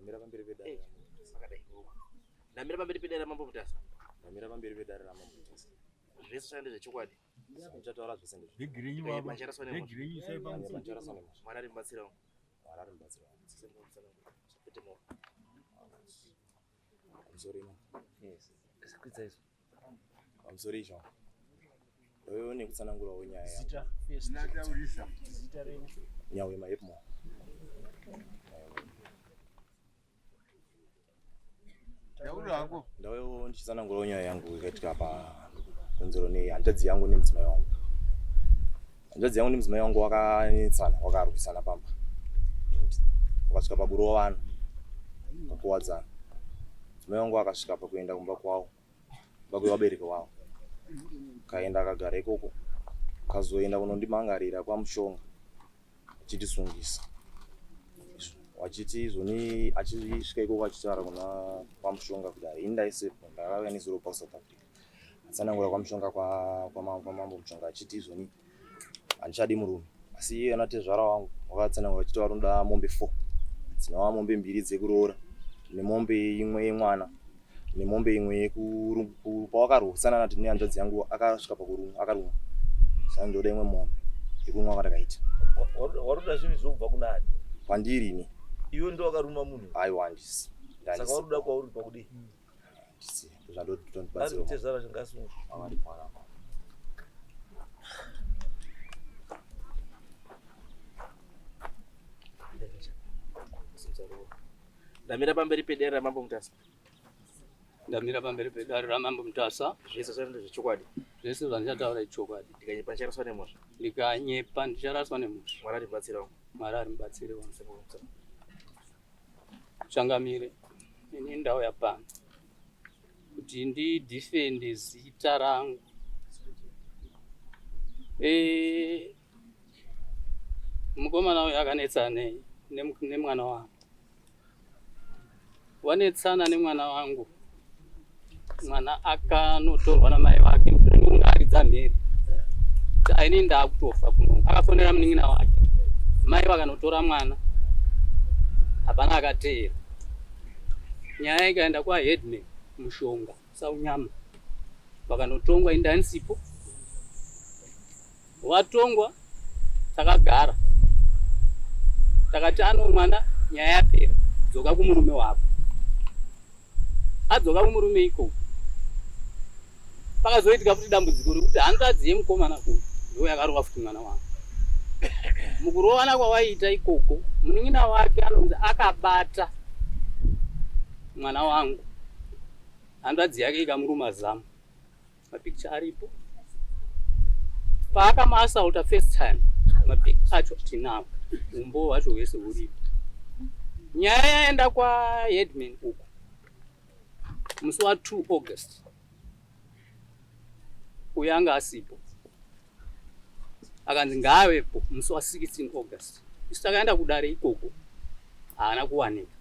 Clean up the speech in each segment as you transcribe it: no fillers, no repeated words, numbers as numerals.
Ndamira pamberi pedare Eh. raMambo Mutasa. Makadai. Ndamira pamberi pedare raMambo Mutasa. Ndamira pamberi pedare raMambo Mutasa. Zvese zvanga ndezvechokwadi. Ndichataura zvese ndezvo. Bhegi renyu Ndikanye baba. panjaraswa Bhegi nemhosva. renyu isai Ndikanye pamusoro. panjaraswa nemhosva. Mwari ari mubatsiri wangu. Mwari ari mubatsiri wangu. Kwete maoko. Pamusoro ino. Yes. Kwidza izvo. Pamusoro icho. Ndoyo nekutsanangurawo nyaya yangu. Zita first. Zita renyu. Nyaya yemaHepmo. Ndauyawo ndichitsanangurawo nyaya yangu yakaitika pakonzero nehanzvadzi yangu nemudzimai wangu. Hanzvadzi yangu nemudzimai wangu wakanetsana, wakarwisana pamba. Wakasvika pakurovana, kakuwadzana. Mudzimai wangu akasvika pakuenda kumba kwavo, kumba kwevabereki vavo. Kaenda akagara ikoko, kazoenda kunondimangarira kwaMushonga achitisungisa. Wachiti izvoni achisvika ikoko achitaura kuna kwaMushonga kuti ini ndaisepo ndakauya nezuro kubva kuSouth Africa. Atsanangura kwaMushonga kwamambo Mushonga achiti izvoni handichadi murume. Asi iye anatezvara wangu wakatsanangura achiti vanoda mombe 4 dzinova mombe mbiri dzekuroora nemombe imwe yemwana nemombe imwe yepawakarwisana nati nehanzvadzi yangu akasvika pakurumwa akarumwa saka ndoda imwe mombe yekumwa kwatakaita. Waruda zvinhu zvokubva kuna ani? Kwandiri ini. Iwe ndo wakaruma munhu? Aiwa handisi. Saka waruda kwauri pakudii? Handisi. Ndozvandotibatsira. Ari tezvara zvingasungwa. Avari mwana. Ndamira pamberi pedare raMambo Mutasa. Ndamira pamberi pedare raMambo Mutasa. Zvese zvari ndezvechokwadi. Zvese zvandicataura ichokwadi. Ndikanyepa ndicharaswa nemhosva. Ndikanyepa ndicharaswa nemhosva. Mwari ari mubatsiri wangu. Mwari ari mubatsiri wangu. Changamire, ini ndauya pano kuti ndidhifende zita rangu. E, mukomana uyu akanetsana nemwana wangu. Wanetsana nemwana wangu, mwana akanotorwa namai vake mushure aridza mhere kuti aini ndaakutofa kuno. Akafonera munin'ina wake, mai vakanotora mwana, hapana akateera. Nyaya ikaenda kwaheadman Mushonga Saunyama, vakanotongwa indanisipo Watongwa takagara takati ano mwana nyaya yapera dzoka kumurume wako. Adzoka kumurume ikoko pakazoitika futi dambudziko rekuti hanzvadzi yemukomana uyu ndiyo yakarova futi mwana wangu. Mukurovana kwawaiita ikoko munin'ina wake anonzi akabata mwana wangu, hanzvadzi yake ikamuruma zamu. Mapicture aripo paakamaasauta first time mapic acho tinawo umbowo hwacho hwese huripo. Nyaya yaenda kwaheadman uku musi wa 2 August, uyo anga asipo akanzi ngaavepo musi wa 16 August. Isu takaenda kudare ikoko haana kuwanika.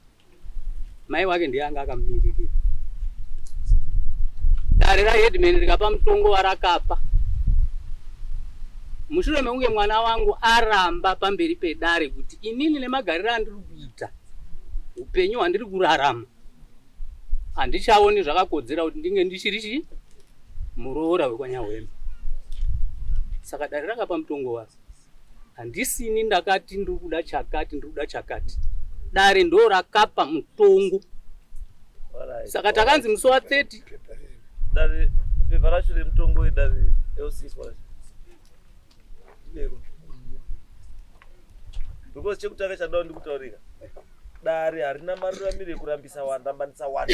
Mai wake ndiye anga akamumiririra. Dare raheadman rikapa mutongo warakapa mushure mekunge mwana wangu aramba pamberi pedare kuti inini nemagariro andiri kuita upenyu hwandiri kurarama handichaoni zvakakodzera kuti ndinge ndichiri chii muroora wekwanyahwema. Saka dare rakapa mutongo waro. Handisini ndakati ndiri kuda chakati, ndiri kuda chakati. Dare ndo rakapa mutongo. Saka takanzi musi wa 30 dare pepa racho remutongo wedare LC because chekutanga chandawo ndikutaurika dare harina maruramiro ekurambisa vanhu rambanisa vanhu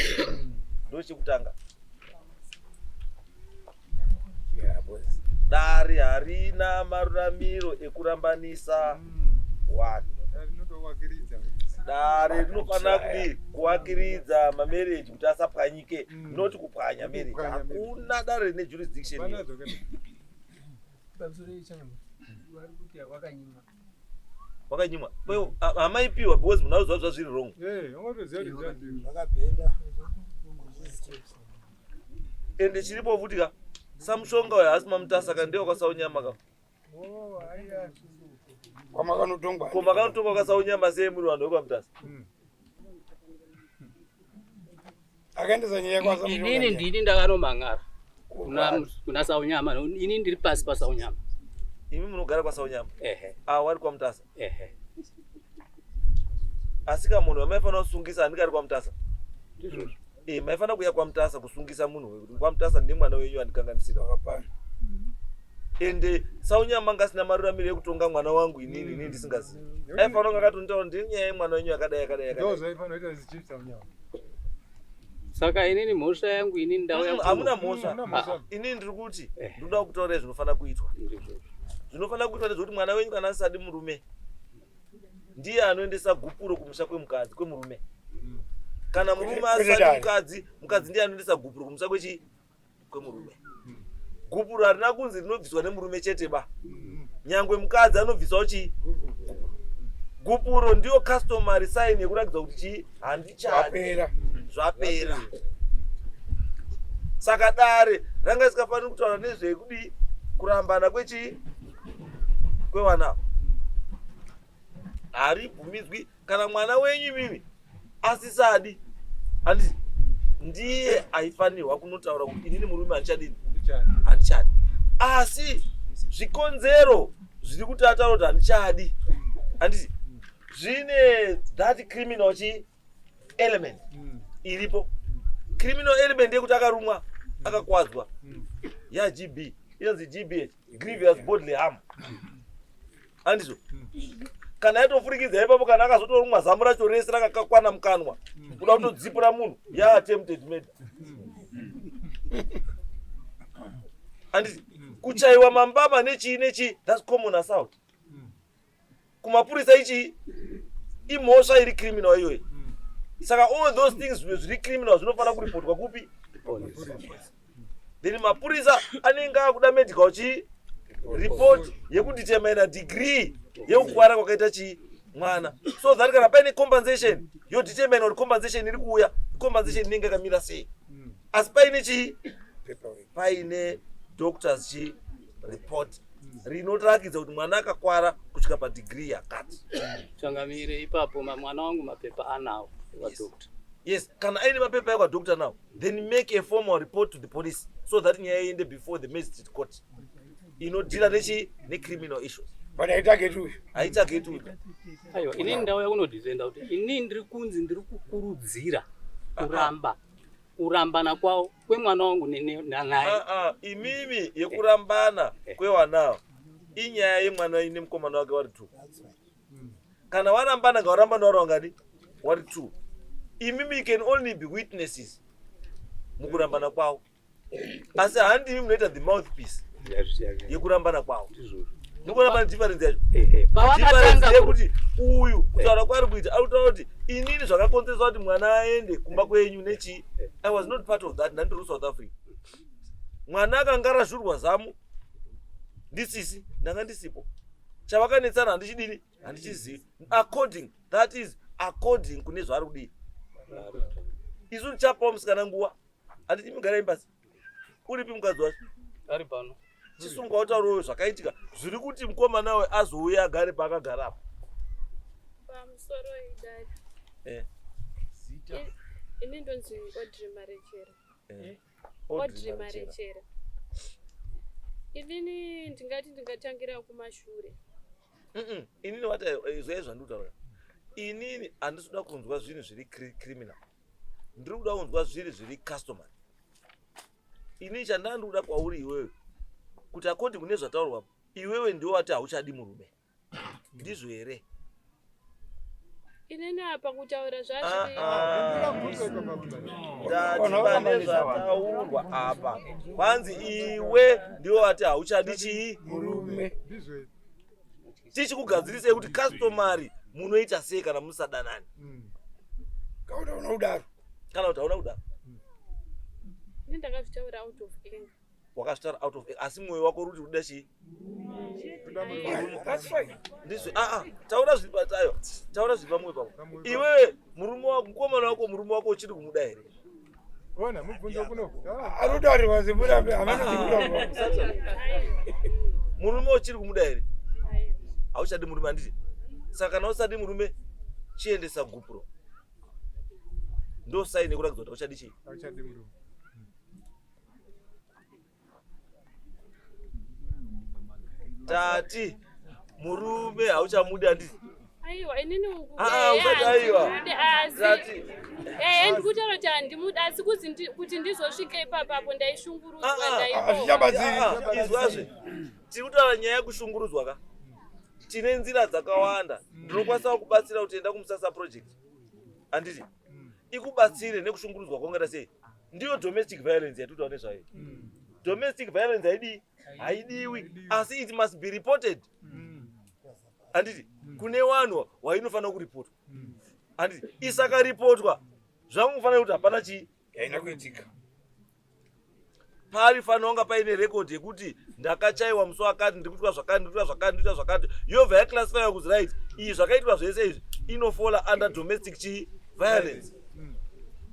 ndo chekutanga Dare harina maruramiro ekurambanisa vanhu. Dare rinofanira kudii? Kuvakiridza mamarriage kuti asapwanyike, not kupwanya marriage. Hakuna dare rine jurisdiction iyo. Wakanyimwa. Hamaipiwa because munhu anoziva zvazviri wrong. Ende chiripo futi ka samushonga uyo haasi mamutasa ka ndiye kwasaunyama ka. Kwamakanotongwa. Ko makanotongwa kwasaunyama sei muri vanhu vekwamutasa? Akaendesa nyaya kwa Inini ndini ndakanomhan'ara kuna Saunyama. Ini ndiri pasi paSaunyama. Imi munogara kwaSaunyama? Ehe. Ah, wari kwaMutasa? Ehe. Asi ka munhu wamaifanira kusungisa andikari kwaMutasa? Ndizvozvo. Eh, maifanira kuuya kwaMutasa kusungisa munhu uyu kuti kwaMutasa ndine mwana wenyu andikanganisira. Wakapana. Ende Saunyama anga asina maruramiro ekutonga mwana wangu inini inini ndisingazivi. Aifanira kunge akatonitaura ndine nyaya yemwana wenyu yakadai yakadai yakadai. Ndozvaifanira kuita Chief Saunyama. Saka inini mhosva yangu inini ndauya Hamuna mhosva. Hamuna mhosva. Inini ndiri kuti Eh. ndinoda kutaura zvinofanira kuitwa. Ndizvozvo. Zvinofanira kuitwa ndezvekuti mwana wenyu kana asisadi murume ndiye anoendesa gupuro kumusha kwemukadzi kwemurume. Kana murume Kwete asisadi dare. mukadzi, mukadzi ndiye anoendesa gupuro kumusha kwechi kwemurume. Gupuro harina kunzi rinobviswa nemurume chete ba. Nyangwe mukadzi anobvisawo chii? Gupuro ndiyo customary sign yekuratidza kuti chii? Handichadi. Zvapera. Zvapera. Saka dare ranga risikafaniri kutaura nezvekudii kurambana kwechii kwevana. Haribvumidzwi kana mwana wenyu imimi asisadi handiti ndiye aifanirwa kunotaura kuti inini murume handichadini handichadi asi zvikonzero zviri kuti ataura kuti handichadi handiti zvine that criminal chi element iripo criminal element yekuti akarumwa akakwadzwa yagb inonzi gbh grievous bodily harm handizvo kana yatofurikidza ipapo kana akazotorumwa zamu racho rese rakakakwana mukanwa kuda kutodzipura munhu yaattempted murder handiti kuchaiwa mambama nechii nechii that's common assault kumapurisa ichii imhosva iri criminal iyoyi saka all those things zvimwe zviri criminal zvinofanira kuripotwa kupi then mapurisa anenge akuda medical chii report yekudetermina degree yekukwara kwakaita chii mwana so that kana paine compensation yodetermina kuti compensation iri kuuya compensation inenge yakamira sei asi paine chii paine doctors chii report rinoratidza kuti mwana akakwara kusvika padegree yakati. Changamire ipapo mwana wangu mapepa anawo ekwadoctor. Yes, kana aine mapepa ekwadoctor now then make a formal report to the police so that nyaya iende before the magistrate court inodhila nechi necriminal issues. But haitageti uyu. Haitageti uyu. Aiwa, inini ndauya kunodefenda kuti inini ndiri kunzi ndiri kukurudzira kuramba kurambana kwawo kwemwana wangu nanaye. Ah, ah, imimi yekurambana kwewanawo inyaya yemwana nemukomana wake wari two. Kana warambana ngawarambana wari wangani? Wari two. Imimi you can only be witnesses mukurambana kwawo. Asi handimi munoita the mouthpiece yekurambana kwawo. Ndikuona pane difference yacho. Difference yekuti uyu kutaura kwaari kuita ari kutaura kuti inini zvakakonzeresa kuti mwana aende kumba kwenyu nechii. I was not part of that, ndandiri kuSouth Africa. Mwana akanga arashurwa zamu ndisisi, ndanga ndisipo. Chavakanetsana handichidini, handichizivi. According, that is according kune zvaari kudii. Isu tichapawo musikana nguva. Handiti mugara imbasi. Uripi mukadzi wacho? Ari pano. Chisunga utauro zvakaitika zviri kuti mukomana we azouya agare paakagara apa. Pamusoro idari. Eh. Ini ndonzi Audrey Marechera. Eh. Audrey Marechera. Inini ndingati ndingatangira kumashure. Inini wati zvaizvo zvandikutaura. Inini handisi kuda kunzwa zvinhu zviri criminal. Ndiri kuda kunzwa zviri zviri customary. Ini chandanga ndikuda kwauri iwewe kuti according kune zvataurwa iwewe ndiwe wati hauchadi murume. Ndizvo here? Inini apa kutaura zvazviri. Ndati pane zvataurwa apa. Kwanzi iwe ndiwe wati hauchadi chii? Murume. Ndizvo here? Tichikugadzirisei kuti customary munoita sei kana musadanani. Kana kuti hauna kudaro. Kana kuti hauna kudaro. Ini ndakazvitaura out of anger. Wakazvitaura out of anger asi mwoyo wako uri kuti kuda chii? That's fine. Ndizvo ah ah taura zviri patayo. Taura zviri pamwoyo pako. Iwewe murume wako mukomana wako murume wako uchiri kumuda here? Ona mubvunzo kuno. Arutaurwa zibura hameno zikutaurwa. Murume uchiri kumuda here? Hauchadi murume handiti? Saka kana usadi murume chiendesa gupuro. Ndo sign yekuratidza kuti hauchadi chii? Hauchadi murume. Tati murume hauchamudi handiti? Aiwa, inini uku. Ah, eh, usati aiwa. handimude, asi Tati ehe ndikutaura kuti handimude asi kuti kuti ndizosvike ipapapo ndaishungurudzwa Ah, ah, ndairohwa. Hazvichabatsiri. Ah, izwazve tiri kutaura nyaya yekushungurudzwa ka tine nzira dzakawanda ndinokwanisa kubatsira kuti enda kumusasa project handiti ikubatsire nekushungurudzwa kwaungaita sei ndiyo domestic violence yatiri kutaura nezvayo domestic violence haidii haidiwi asi it must be reported handiti kune vanhu wainofanira kuripotwa handiti isakaripotwa zvangofanira kuti hapana chii Haina kuitika. Pari fanira kunga paine record yekuti ndakachaiwa musi wakati, ndiri kuitwa zvakati, ndiri kuitwa zvakati, ndiri kuitwa zvakati, yobva yaclassifywa kuzi right, iyi zvakaitwa zvese izvi inofola under domestic chii violence.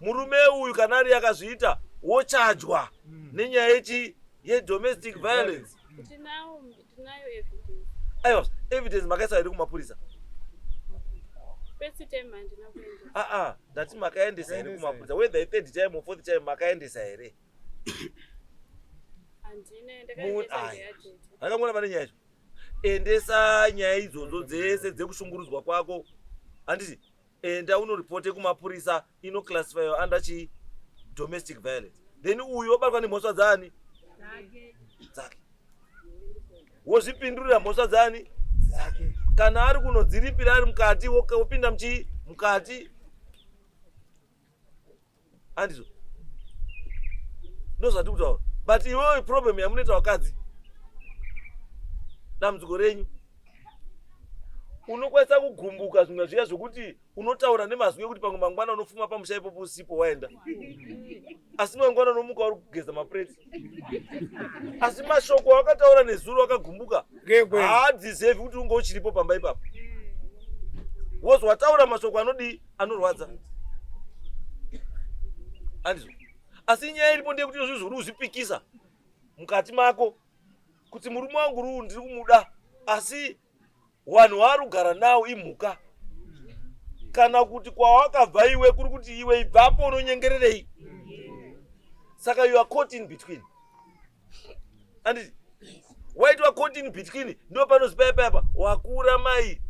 Murume uyu kana ari akazviita wochajwa nenyaya yechi yedomestic violence. Tinawo, tinayo evidence. Aiwa, evidence makaisa here kumapurisa? First time handina kuendesa. Ah ah, ndati makaendesa here kumapurisa whether third time or fourth time makaendesa here? Handina, ndakaendesa ndeyatete. Ndakamona pane nyaya yacho. Endesa nyaya idzodzo dzese dzekushungurudzwa kwako. Handiti enda unoripote kumapurisa inoclassifywa under chi domestic violence. Then uyu wabatwa nemhosva dzaani? Dzake. Wozvipindurira mhosva dzaani? Dzake. Kana ari kunodziripira ari mukati wopinda muchi mukati. Handizvo. Ndozvatiri kutaura. But iwewe problem yamunoita vakadzi dambudziko renyu unokwanisa kugumbuka zvimwe zviya zvekuti unotaura nemazwi ekuti pamwe mangwana unofuma pamusha ipopo usipo waenda, asi mangwana unomuka uri kugeza mapureti, asi mashoko awakataura nezuro wakagumbuka haadzizevi kuti unge uchiripo pamba ipapo, wozi wataura mashoko anodii anorwadza, handizvo? Asi nyaya iripo ndeyekuti izvozvo uri kuzvipikisa mukati mako kuti murume wangu ruu ndiri kumuda, asi vanhu vaari kugara nawo imhuka, kana kuti kwawakabva iwe kuri kuti iwe ibvapo unonyengererei, saka you are caught in between. Anditi waitwa caught in between, ndo panozi paya paya wakura mai,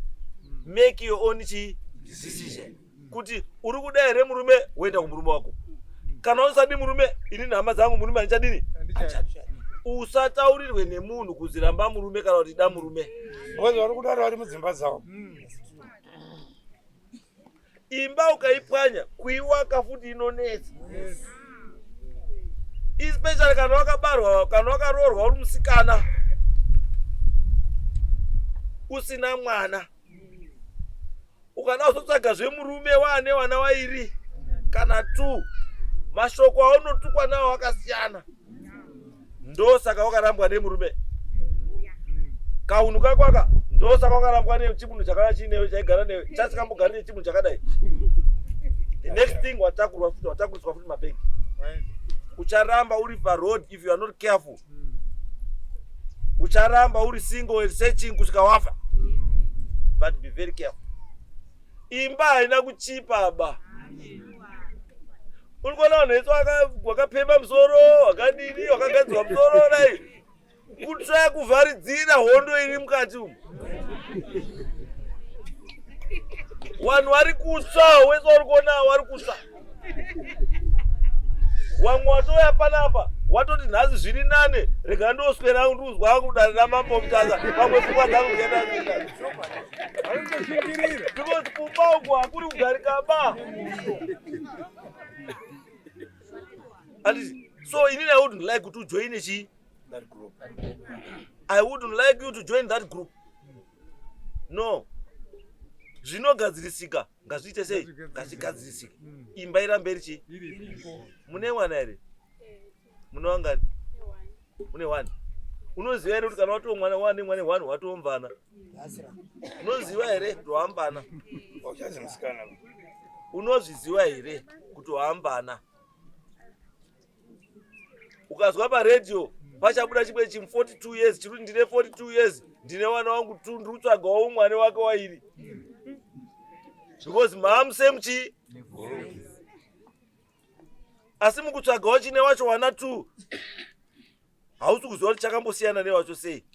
make your own chi decision kuti uri kuda here murume, woenda kumurume wako. Kana usadi murume, ini hama dzangu murume handichadini. Usataurirwe nemunhu kuziramba murume kana kuti da murume. Because vari kudaro vari mudzimba dzavo. Imba ukaipwanya kuiwaka futi inonetsa, especially kana wakabarwa, kana wakaroorwa uri musikana usina mwana, ukada kuzotsvaga zvemurume waane wana wairi kana two, mashoko aunotukwa nawo akasiyana. Ndosaka wakarambwa nemurume, kaunhu kako aka, ndosaka wakarambwa nechimunhu chakanga chiinewe, chaigara newe, chasikambogari nechimunhu chakadai. The next thing watakurwa futi, watakuriswa futi mabhegi, ucharamba uri paroad if you are not careful. Ucharamba uri single and searching kusvika wafa, but be very careful. Imba haina kuchipa ba. Uri kuona vanhu vese wakapemba musoro, wakadini, wakagadzirwa musoro dai kutsvaya kuvharidzira hondo iri mukati umu. Vanhu vari kutsva wese uri kuona vari kutsva, wamwe watouya panapa watoti nhasi zviri nane, rega ndoswera nduzwa kudare ramambo Mutasa, pamwe pfungwa dzangu dzienda, because kumba uku hakuri kugarika ba. Anditi so inini I wouldn't like kuti ujoine chii that group. I wouldn't like you to join that group. No, zvinogadzirisika ngazviite sei, ngazvigadzirisike, imba irambe iri chii. Mune mwana here? Mune wangani? Mune one. Unoziva here kuti kana watoo mwana wane mwana one watomvana? Unoziva here kuti wambana? Uchazi musikana. Unozviziva here kuti wambana? Ukazwa paredhiyo pachabuda chimwe chimu 42 years chiri kuti ndine 42 years, ndine wana wangu tu, ndiri kutsvagawo mwana wake wairi, because maamusame chii. Asi mukutsvaga wachine wacho wana two hausi kuziva kuti chakambosiyana newacho sei.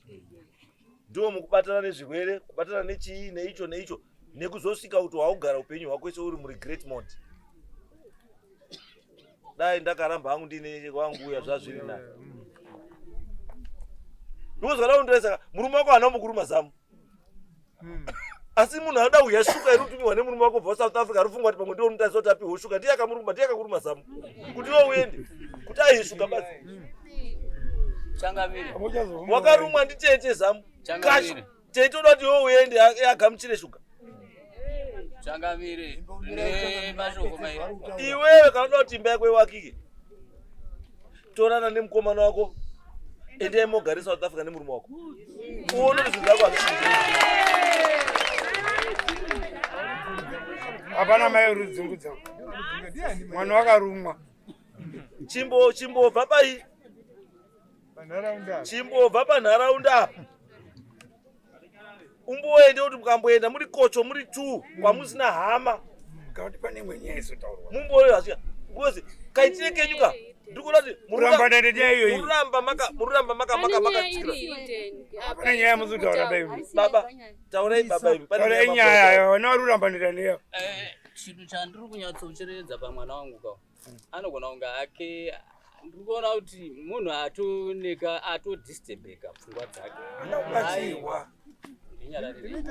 Ndiwo mukubatana nezvirwere, kubatana nechii neicho neicho, nekuzosvika kuti waugara upenyu hwako wese uri muregret mode. Dai ndakaramba hangu ndiine wangu uya zvazviri nani. Because kana undiresa murume wako haana kumbokuruma zamu. Asi munhu anoda kudya shuka iri kutumirwa nemurume wako kubva kuSouth Africa ari kufunga kuti pamwe ndiwo unotarisa kuti apihwe shuka ndiye akamuruma ndiye akakuruma zamu kuti iwe uende kuti aihe shuka basi. Changamire. Wakarumwa nditete zamu. Changamire. Kashu. Tete unoda kuti iwe uende agamuchire shuka. Changamire. Nemashoko mairi. Iwewe kana unoda kuti imba yako iwakike torana nemukomana wako endai mogare South Africa nemurume wako uone kuti zvinhu zvako hazvichinji. Hapana mai rudzungudza mwana wakarumwa. Chimbo chimbobva pai chimbobva panharaunda apa umboende kuti mukamboenda muri kocho muri two kwamusina hama Kana kuti pane imwe nyaya izotaurwa. mumboasvika because kaitire kenyu ka ndiri kuona kuti Kuramba nenyaya iyoyi. mururamba maka mururamba maka maka Pane nyaya makatsikira iri hidden. Pane nyaya muzotaura bai. baba taurai baba imi pane Taura nyaya nyaya vana vari kuramba nenyaya. Chinhu chandiri kunyatsochereredza pamwana wangu ka anogona kunge ake ndiri kuona kuti munhu atoneka atodisturbeka pfungwa dzake. Anobatsirwa. Ndinyararire.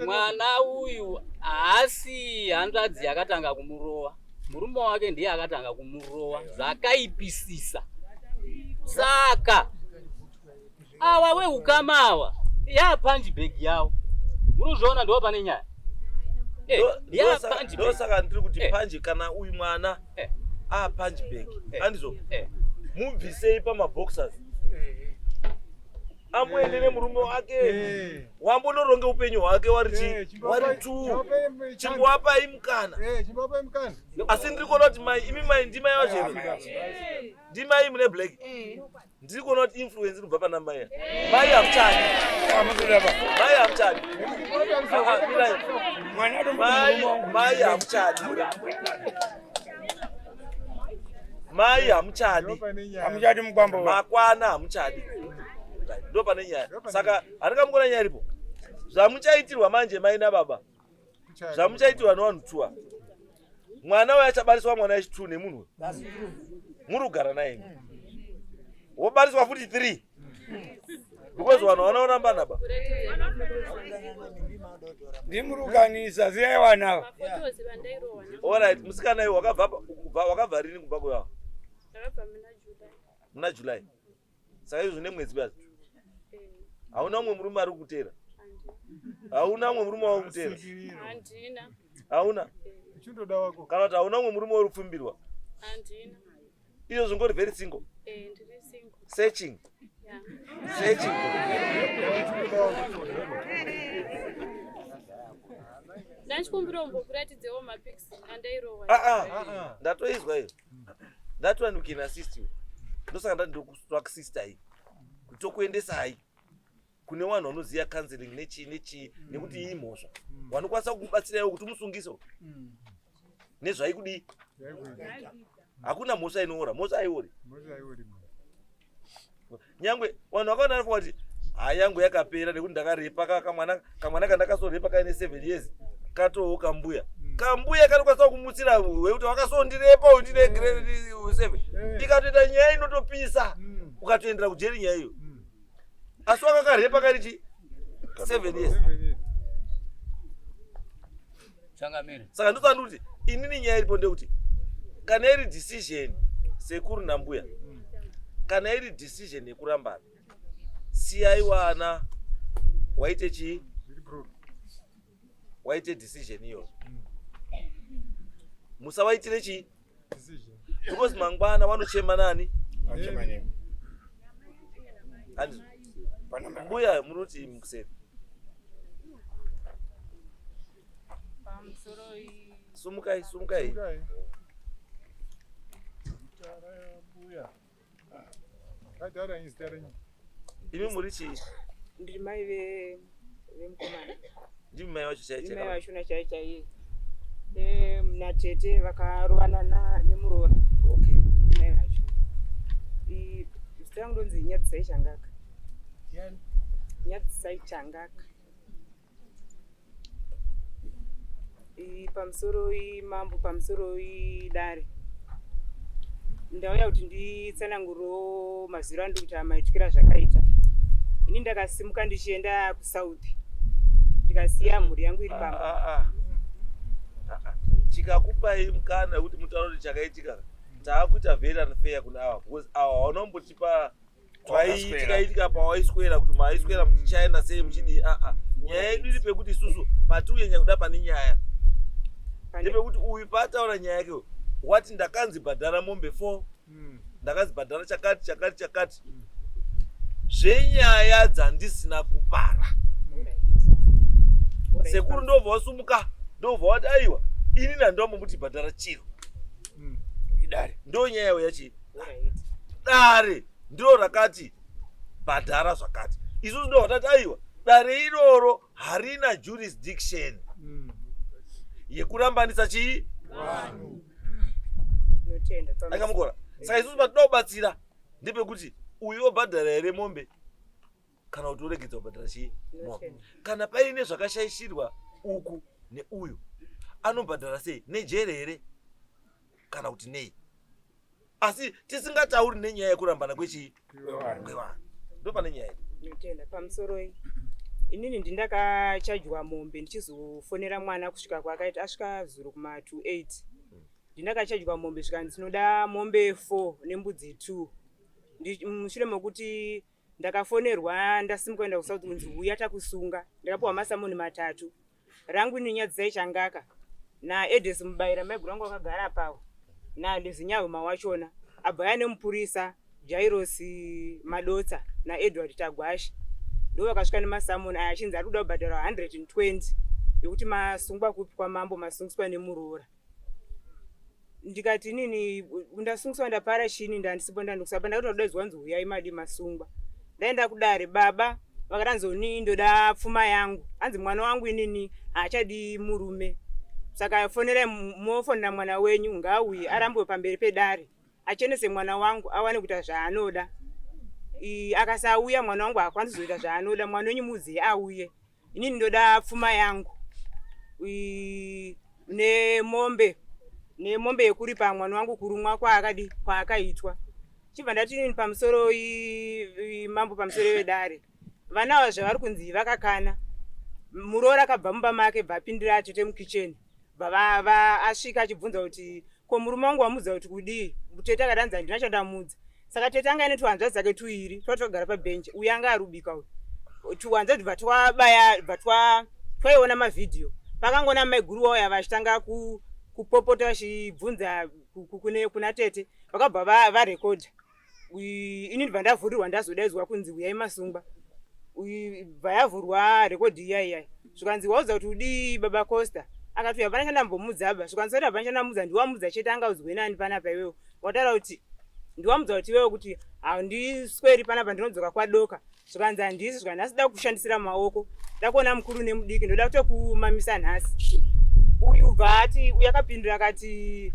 Mwana uyu haasi hanzvadzi yakatanga kumurova, murume wake ndiye akatanga kumurova zvakaipisisa. Saka awa weukama awa yapanji bhegi yavo, muri kuzviona, ndo pane nyaya. Yapanji bag. Ndosaka ndiri kuti panji kana uyu mwana apanji bag andizvo mubvisei pamaboxers amboende nemurume wake wambonoronge upenyu hwake wari chi wari two chimbowapai mukana. Asi ndiri kuona kuti mai imi mai ndimai vacho here ndimai mune black ndiri kuona kuti influence inobva pana mai mai hamuchadi mai hamuchadi Ah, ah, mirai. mai mai hamuchadi mai hamuchadi Hamuchadi mukwambo. Makwana hamuchadi ndo pane nyaya. Saka handingamukona nyaya iripo zvamuchaitirwa manje mai nababa zvamuchaitirwa nevanhu tuwa mwana uyo achabariswa mwana wechi2 nemunhu uyu muri kugara naye wobariswa futi 3 because vanhu vanaorambana ba Ndimurukanisa ziyai wana ava. Mafotozi vandairohwa na Alright, musikana iwe wakabva wakabva rini kumba kwevavo? Ndakabva muna July. Muna July. Saka izvo nemwedzi basi. Hauna umwe murume ari kukutera? Hauna umwe murume wari kukutera? Handina. Hauna? Kana kuti hauna umwe murume uri kupfumbirwa? Handina. Izvo zvingori very single. Ndiri single. Searching. Yeah. Searching. Ndachikumbira umbokuratidzewo mapics andairohwa. Ah ah. Ndatoizwa iyo. That one we can assist you. Ndosaka ndati ndokuassista iyi. Kuti tokuendesai kune vanhu vanoziva counseling nechii nechii nekuti iyi mhosva. Vanokwanisa kukubatsiraiwo kuti umusungise nezvaikudii. Hakuna mhosva inoora, mhosva haiori. Nyangwe vanhu vakaona vanofunga kuti ha yangu yakapera nekuti ndakarepa kamwana kamwana kandakasorepa kaine 7 years katowo kambuya kambuya kanokwanisa kumutsira wekuti wakasondirepa uyu ndine grade 7 ikatoita nyaya inotopisa ukatoendera kujeri nyaya iyo asi wakakarepa kari chi 7 years. Changamire. Saka ndosaka kuti inini nyaya iripo ndekuti kana iri decision sekuru nambuya kana iri decision yekurambana siyai wana waite chii waite decision iyoyo musawaitire chii because mangwana wanochema nani? Vanochema nemi. Handizvo mbuya munoti mukuseri Pamusoro iyi. Sumukai sumukai. Imi muri chii? Ndiri mai vemukomana. Ndimi mai vacho chai Ndiri mai vachona chai chaiye. Natete vakarovana nemuroora. Okay. Mai vacho. Zita rangu ndonzi Nyadzisai Changaka. Nyadzisai Changaka. Pamusoro mambo, pamusoro dare. Ndauya kuti nditsanangurewo mazwiro andiri kuita maitikiro azvakaita. Ini ndakasimuka ndichienda kuSouth. Ndikasiya mhuri yangu iri pamba. Ah, ah, ah. Tikakupai mukana wekuti mutaure kuti chakaitika, taakuita very unfair kuna ava because ava vanombotipa twaiitikaitika pawaiswera kuti maiswera muchichaenda sei muchidii. Aa, nyaya yedu iri pekuti isusu patiunyanya kuda pane nyaya ndepekuti uyu paataura nyaya yake wati ndakanzi bhadhara mombe 4, ndakanzi bhadhara chakati chakati chakati zvenyaya dzandisina kupara. Sekuru ndobva wasumuka, ndobva wati aiwa, ini ndandombomuti bhadhara chiro. Idare. Ndo nyaya yachi dare ndiro rakati bhadhara zvakati. Isusu ndo vatati aiwa, dare iroro harina jurisdiction yekurambanisa chii. Notenda. Akamukora. Saka isusu patinoda kubatsira ndepekuti uyu obhadhara here mombe kana kuti uregedza kubhadhara chii mombe. Notenda. Kana paine zvakashaishirwa uku neuyu, anobhadhara sei, nejere here kana kuti nei? Asi tisingatauri nenyaya yekurambana kwechii kwevanhu, ndo pane nyaya yedu. Notenda. Pamusoroi, inini ndindakachajwa mombe ndichizofonera mwana kusvika kwaakaita asvika zuro kuma 28. Ndindakachajwa mombe, zvikanzi tinoda mombe 4 nembudzi 2. Mushure mekuti ndakafonerwa ndasimuka kuenda kuSouth kunzi uya takusunga, ndakapiwa masamoni matatu. Rangu ini Nyadzisai Changaka naEdes Mubayira, maiguru vangu vakagara pavo, naLezinyahuma wachona abva aya nemupurisa Jairos Madotsa naEdward Tagwashi, ndo vakasvika nemasamoni aya achinzi ari kuda kubhadhara 120 yekuti masungwa kupi kwamambo, masungiswa nemuroora. Ndikati inini ndasungiswa ndapara chini? Ndandisipo, ndandikusaba ndakatodaidzwa nzi huyai madi masungwa. Ndaenda kudare, baba vakatanzoni ndoda pfuma yangu, hanzi mwana wangu inini haachadi murume, saka fonerai mofonera mwana wenyu ngauye arambiwe pamberi pedare achenese mwana wangu awane kuita zvaanoda. Akasauya mwana wangu haakwanisi kuzoita zvaanoda. Mwana wenyu muziye auye, inini ndoda pfuma yangu nemombe yekuripa mwana wangu kurumwa kwaakadi kwaakaitwa. Chibva ndati inini pamusoro mambo, pamusoro vedare, vana ava zvavari kunzi vakakana, muroora akabva mumba make bva apindira atete mukicheni, bva asvika achibvunza kuti ko murume wangu wamudza kuti kudii? Tete akati anzi handina chandamudza. Saka tete anga aine tuhanzvadzi dzake tuiri twa twakagara pabhenji, uyu anga arubika uyu, tuhanzvadzi bva twabaya bva twaiona mavhidhiyo. Pakangoona maiguru wauya vachitanga kupopota vachibvunza kuna tete, vakabva varekodha. Ini ndibva ndavhurirwa, ndazodaidzwa kunzi uyai masungwa. Bva yavhurwa rekodhi iya iya, zvikanzi wauza kuti udii baba Costa? Akati hapana chandambomudza ba. Zvikanzi kuti hapana chandamudza, ndiwamudza chete, angaudzwe nani panapa? Iwewo wataura kuti ndiwamudza kuti iwewe kuti handisweri panapa, ndinodzoka kwadoka. Zvikanzi handisi. Zvikanzi nhasi da kushandisira maoko, da kuona mukuru nemudiki, ndoda kutokumamisa nhasi. Uyu bva ati uyu akapindura akati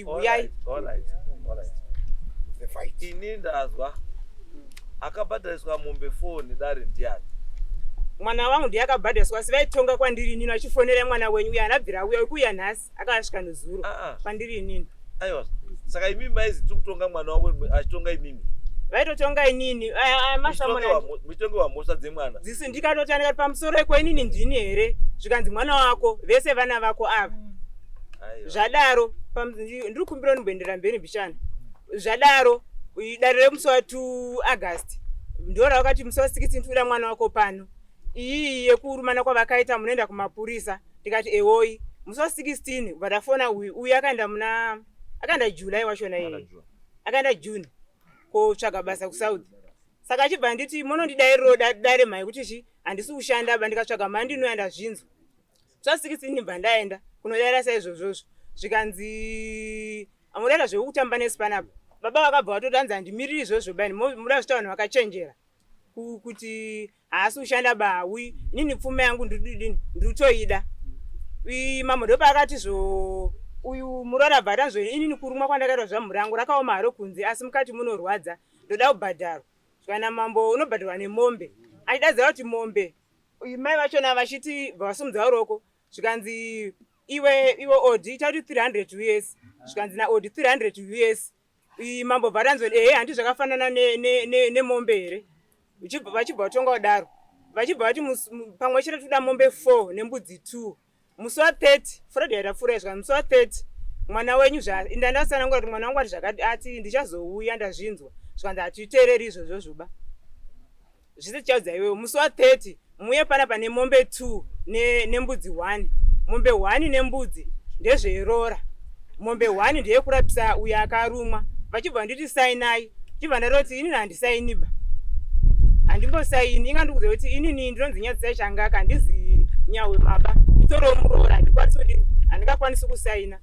uyai. All right. The fight. Ini ndazwa akabhadhariswa mombe 4 nedare ndiani? Mwana wangu ndiye akabhadhariswa, asi vaitonga kwandiri inini vachifonera mwana wenyu uyo anabvira auya kuuya nhasi, akasvika nezuro Ah, ah. kwandiri inini. Aiwa, saka imimi maizi tiri kutonga mwana wako achitonga imimi? Vaitotonga inini masamona. Muchitongewa mhosva dzemwana. Dzisi ndikatoti ndikati pamusoro iko inini ndini here? Zvikanzi mwana wako, vese vana vako ava. Aiwa. Zvadaro ndiri kumbira ndimboendera mberi mbichana. Zvadaro dare remusi wa2 August ndo ravakati musi wa16 tikuda mwana wako pano, iyi yekurumana kwavakaita munoenda kumapurisa. Ndikati ewoi. Musi wa16 vadafona uyu, uyu akaenda muna akaenda July wachona iyeye, akaenda June kotsvaga basa kuSouth. Saka achibva nditi munondidairiro dare mhai kuti chi handisi kushanda ba, ndikatsvaga mari ndinoya ndazvinzwa. Musi wa16 ndibva ndaenda kunodaira saizvozvozvo, zvikanzi amudaira zvekutamba nesi panapa. Baba vakabva vatoti hanzi handimiriri izvozvo bani, muda zvita vanhu vakachenjera kuti haasi kushanda bawi, inini pfuma yangu ndididini, ndiri kutoida. Mambo ndopaakati zvo uyu muroora abva atanzvo inini kurumwa kwandakaitwa zvamhuri rangu rakaoma haro kunze asi mukati munorwadza ndoda kubhadharwa. Kana mambo unobhadharwa nemombe. Achidadzira kuti mombe mai vachona vachiti bva vasumudza ruoko zvikanzi iwe iwe odi ita kuti 300 us zvikanzi naodi 300 us. Mambo bva tanzwa ehe handi zvakafanana nemombe here vachibva vatonga kudaro vachibva vati pamwe chete toda mombe 4 nembudzi 2 musi wa 30 Friday yatapfuura izvi musi wa 30 mwana wenyu ndandatsanangura kuti mwana wangu ati zvakati ati ndichazouya ndazvinzwa zvikanzi hatiteereri izvozvo zvoba zvese tichaudza iwewe musi wa 30 muuye panapa nemombe 2 nembudzi 1 mombe 1 nembudzi ndezveroora mombe 1 ndeyekurapisa uyo akarumwa vachibva nditi sainai chibva ndaroti inini handisainiba handimbosaini inga ndikuziva kuti inini ndinonzi Nyadzisai Changaka handizi Nyahwe maba nditorowo muroora handikwanisi kudini handingakwanisi kusaina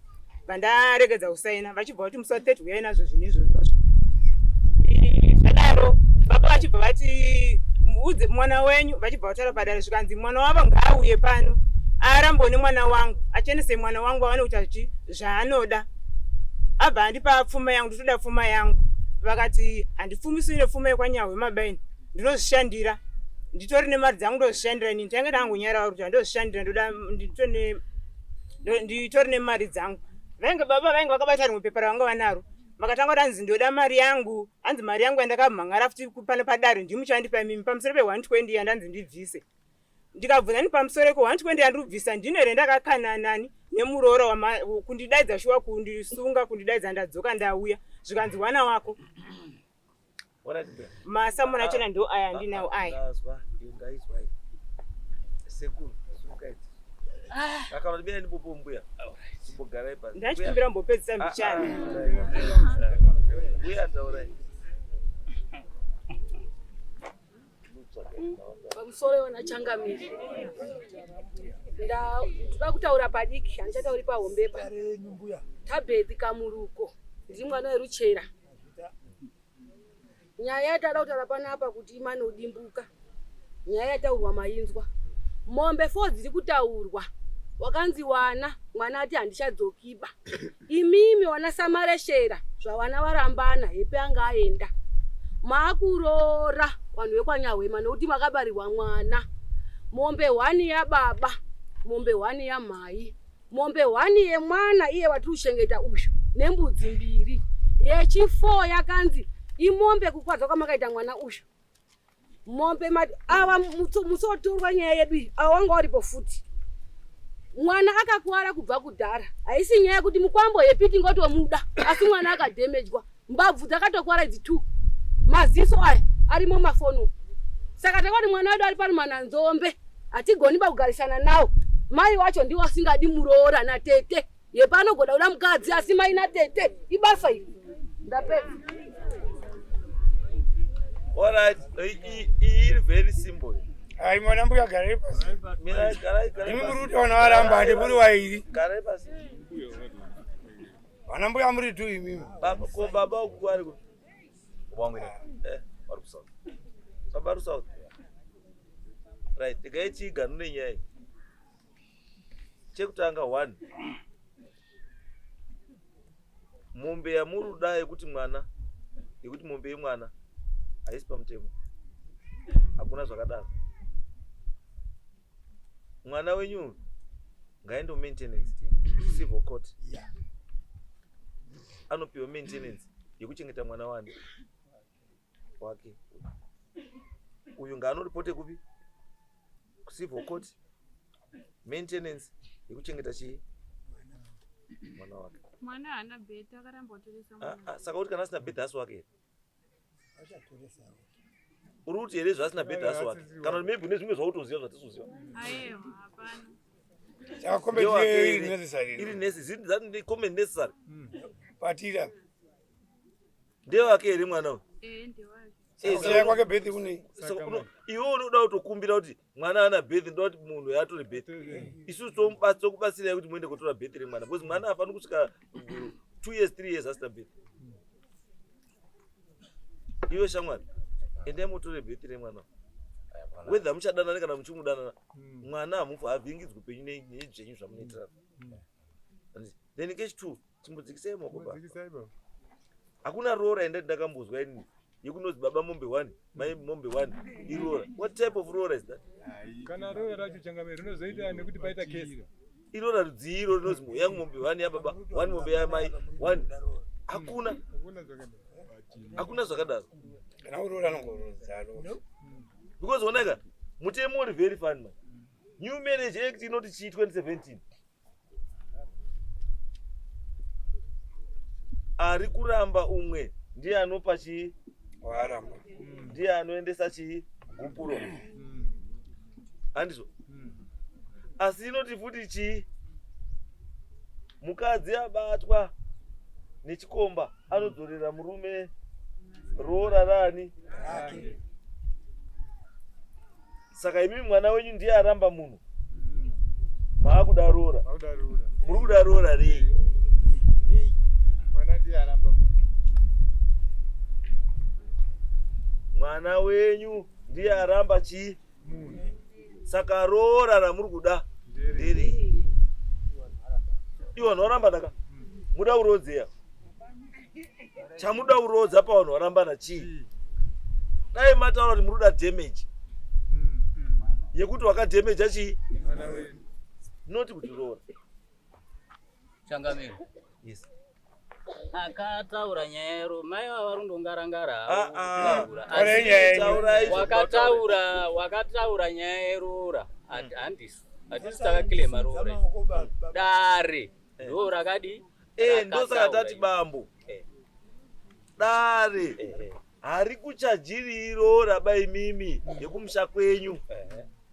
vandaregedza kusaina vachibva vati musi wa 30 uyai nazvo zvinhu izvozvo zvadaro baba vachibva vati udze mwana wenyu vachibva vataura padare zvikanzi mwana wavo ngaauye pano arambo nemwana wangu achenese mwana wangu awane kuti achi zvaanoda abva andipa pfuma yangu nditoda pfuma yangu vakati handipfumiswi nepfuma yekwaNyahwe mabaini ndinozvishandira nditori nemari dzangu ndozvishandira inini tange ndangonyara kuti handozvishandira ndoda nditori nemari dzangu vainge baba vainge vakabata rimwe pepa ravanga vanaro vakatanga kuti hanzi ndoda mari yangu hanzi mari yangu yandakamhangara futi pano padare ndimuchandipa imimi pamusoro pe120 yandanzi ndibvise ndikabvunza ni pamusoro ko 120 yandiri kubvisa ndine here ndakakananani nemuroora kundidaidza shuwa kundisunga kundidaidza ndadzoka ndauya zvikanzi wana wako masamuna achona ndo aya andinawo aya ndachikumbira mbopedzisa mbichana. Pamusoro wana changamire, ndoda kutaura padiki, handichatauri pahombepa. Tabhethi Kamuruko, ndiri mwana weruchera. Nyaya yatada kutaura panapa kuti imanodimbuka nyaya yataurwa mainzwa mombe fo dziri kutaurwa wakanzi wana mwana ati handichadzokiba imimi wana samareshera zvawana varambana hepe anga aenda maakuroora vanhu vekwaNyahwema nokuti makabarirwa mwana mombe hwani yababa mombe hwani yamhai mombe hwani yemwana iye watiri kuchengeta uyu nembudzi mbiri yechi4 yakanzi imombe kukwadza kwamakaita mwana uyu mombe ava musotorwa nyaya yedu iyi ava wanga waripo futi mwana akakuwara kubva kudhara haisi nyaya yekuti mukwambo yepiti ngotomuda asi mwana akadhemejwa mbabvu dzakatokwara idzi two maziso aya arimo mafoni saka takati mwana wedu ari pano mananzombe hatigoni pakugarisana nawo mai wacho ndiwo asingadi muroora natete yepanogoda kuda mukadzi asi mai natete ibasa iri ndapedza. Alright, iyi iri very simple. Ai mwana mbuya garai pasi. Mirai, garai, garai. Imi muri kuti vana varamba handi muri wairi. Garai pasi. Vana mbuya muri tu imimi. Baba, ko baba uku ari ku? Wangu ine. Eh, vari kuSouth. Baba ari South. Right, tigai chiganure nyaya iyi. Chekutanga one. Mombe yamuruda yekuti mwana yekuti mombe yemwana haisi pamutemo. Hakuna zvakadaro. Mwana wenyu ngaende maintenance civil court. Anopiwa maintenance yekuchengeta mwana wani wake. Uyu ngaanoripote kupi? Kucivil court maintenance yekuchengeta chii mwana wake. Mwana haana birth akaramba kutoresa Ah, mwana. ah, saka kuti kana asina birth asi wake here? Uri kuti here zvaasina birth asi wake kana kuti maybe une zvimwe zvautoziva zvatisuziva? Aiwa, hapana. Saka comment Ndewake iyoyo here? iri necessary. Iri necessary, comment necessary. Patira. Ndewake here mwana uyu? Eh, ndewake. Eh, Kushaya kwake birth kune. Saka iwe unoda kutokumbira kuti mwana ana birth, ndoda kuti munhu atore birth. Isusu tokubatsirai kuti muende kotora birth remwana because mwana hafaniri kusvika 2 years 3 years asina birth. Iwe shamwari, endai mutore birth remwana. Whether muchadanana kana muchimudanana, mwana hamufu havhingidzwi upenyu nezvenyu zvamunoitirana. Then kechi two, chimbodzikisai maoko pa. Dzikisai baba. Hakuna roora enda ndakambozwa ini yekunozi baba mombe one, mai mombe one, iroora. What type of roora is that? Kana roora racho changamire rinozoita nekuti paita kesi. Iroora rudzii iro rinozi yangu mombe one yababa, one mombe yamai, one? Hakuna. Hakuna zvakadaro. Hakuna zvakadaro. Kana uroora anongorodzaro. Because onaka mutemo uri very fun man. New Marriage Act inoti chii 2017? Ari kuramba umwe ndiye anopa chii? Waaramba. Ndiye anoendesa chii? Gupuro. Handizvo? Asi inoti futi chii? Mukadzi abatwa nechikomba anodzorera murume roora rani? Saka imi mwana wenyu ndiye aramba munhu, maakuda roora. Vakuda roora. Muri kuda roora rei? Mwana ndiye aramba munhu. Mwana wenyu ndiye aramba chii? Munhu. Saka roora ramuri kuda nderei? Ivo vanhu varambana ka, muda kuroodzeya? Chamuda kuroodza pavanhu varambana chii? Dai mataura kuti muri kuda damage yekuti wakadhemeja chii, Mwana wenyu. Noti kuti roora. Changamire. Yes. Akataura nyaya yero mai vava varundongarangara. Ah, ah. Taura nyaya yenyu. Taurai zvamutaura. Wakataura nyaya yeroora. Handisi hatisi takakilema roora, dare ndo rakadi. Ndosaka Rakataura tati iro. bambo, dare hari kuchajiri roora baimimi yekumusha kwenyu.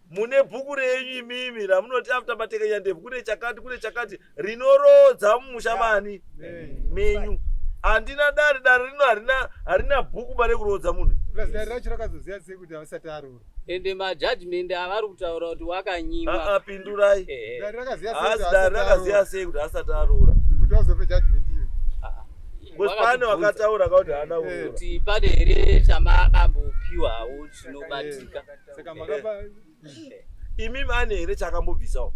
Mune bhuku renyu imimi ramunoti after matekenya ndebvu kune chakati, kune chakati rinorodza mumusha mani menyu. Handina dare, dare rino harina bhuku bare kurodza munhu. Plus dare racho rakazoziva sei kuti havasati aroora? Ende majudgment avari kutaura kuti Ah, wakanyimwa. ah, pindurai. Dare rakaziva sei Haasi kuti dare havasati rakaziva aroora? sei kuti asati aroora? Kuti vazope judgment iyo. Because pane wakataura kauti haana kuroora. Kuti pane here chamakambopiwawo chinobatika? Saka makapa. Imimi ane here chakambobvisawo?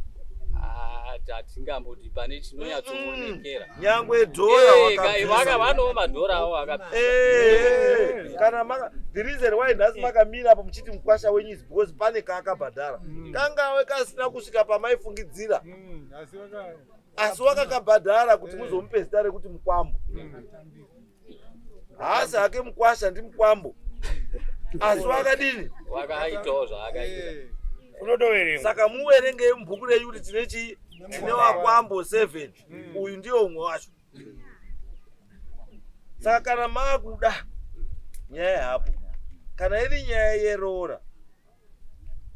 Ah, hatingamboti pane chinonyatsoonekera. Nyangwe dhora wakabvisa. Vanowo madhora awo akabvisa. Kana maka, the reason why nhasi makamira apo muchiti mukwasha wenyu is because pane kaakabhadhara, kangave kasina kusvika pamaifungidzira, Asi waka asi wakakabhadhara kuti muzomupe zita rekuti mukwambo. Haasi hake mukwasha, ndi mukwambo, asi wakadini? Wakaitawo zvaakaita. Unotoverengwa. Saka muverengei mubhuku renyu kuti tine chii, tine wakwambo 7, uyu ndiyo umwe wacho. Saka kana maakuda nyaya hapo, kana iri nyaya yeroora,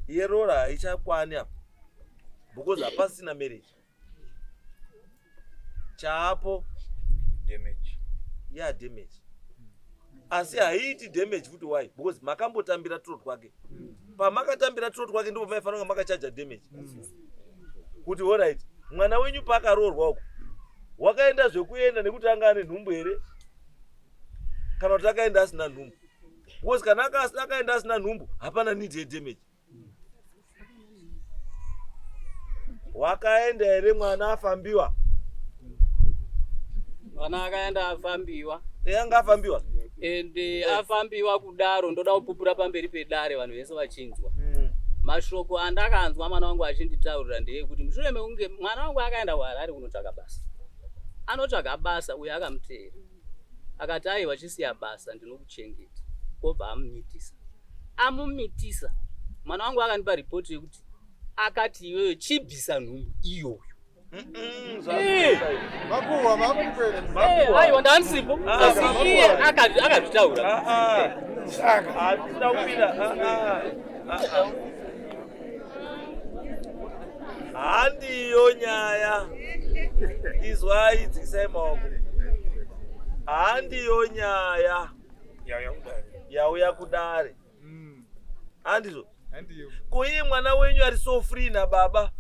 yeroora haichakwani apa because hapasina marriage chaapo. Damage. Ya damage, asi haiiti damage futi. Why? Because makambotambira turo twake. Pamakatambira turo twake ndipo maifanira kunge makachaja damage kuti alright, mwana wenyu paakaroorwa uko wakaenda zvekuenda nekuti anga ane nhumbu here kana kuti akaenda asina nhumbu? Because kana akaenda asina nhumbu, hapana need yedamage. Wakaenda here mwana afambiwa? Mwana akaenda afambiwa. Anga afambiwa. Ende afambiwa kudaro, ndoda kupupura pamberi pedare vanhu vese vachinzwa. Mashoko andakanzwa mwana wangu achinditaurira ndeyekuti mushure mekunge mwana wangu akaenda kuHarare kunotsvaka basa, anotsvaga basa, uyo akamuteera akati, "Aiwa, chisiya basa, ndinokuchengeta." Kobva amumitisa. Amumitisa, mwana wangu akandipa ripoti yekuti akati, "Iyoyo chibvisa nhumbu iyoyo." Makuhwa makukwera. Aiwa, ndandisipo, Ah, asi makuhwa. iye akazvitaura. Hatina kupinda. Ah, ah, ah, ah. Handiyo nyaya. Izwai, dzikisai maoko. Handiyo nyaya Yauya kudare. Yauya kudare, handizvo? Handiyo. Ko iye mwana wenyu ari so free nababa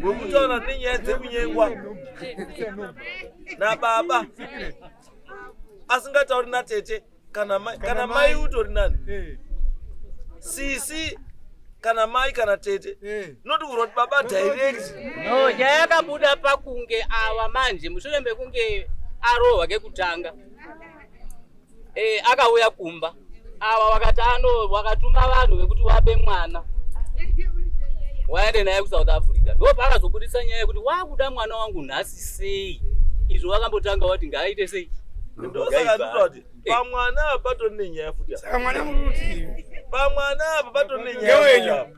wekutaura nenyaya dzekunyengwa nababa, asingatauri natete kana mai, kana mai utori nani, sisi. Kana mai kana tete. Not kuroti baba direct. No, nyaya yakabuda pakunge ava manje mushure mekunge arohwa kekutanga. Eh, akauya kumba. Ava vakati ano vakatuma vanhu vekuti wabe mwana. Waende naye kuSouth Africa. Ndipo paakazobudisa nyaya yekuti wakuda mwana wangu nhasi sei? Izvo vakambotanga vati ngaaite sei? Ndosaka ndinoti pamwana apa patori nenyaya futi. Saka mwana muri kuti pamwana apa patori nenyaya. Ngewenyu. futi apa.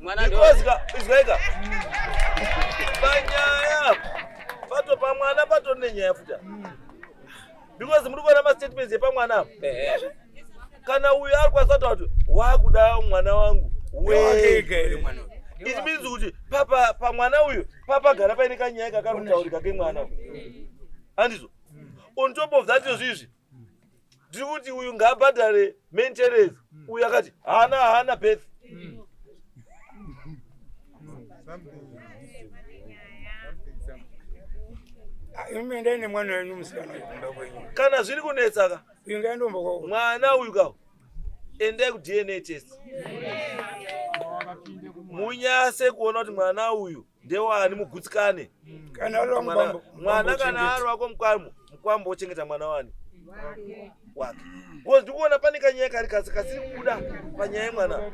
Mwana Because ka izwaika. Panyaya apa pato pamwana patori nenyaya futi apa. Because muri kuona mastatements epamwana apa. Kana uyu ari kwasata kuti wakuda mwana wangu Wake we. here mwana uyu. It means kuti papa pamwana uyu papagara paine kanyaya kakari kutaurika kemwana uyu. Handizvo. On top of that izvo izvi ndiri kuti uyu ngaabhadhare maintenance uyu akati haana haana birth. Ah, imi endai nemwana wenyu musikana uyu kumba kwenyu. Kana zviri kunetsa ka Uyu ngaendomba kwako. mwana uyu ka endai kuDNA test munyase kuona kuti mwana uyu ndewani mugutsikane. Kana ari Mwana wamukwambo. mwana kana ari wako mukwambo mukwambo wochengeta mwana wani wake. Because ndikuona pane kanyaya kari kasi kasiri kubuda panyaya yemwana.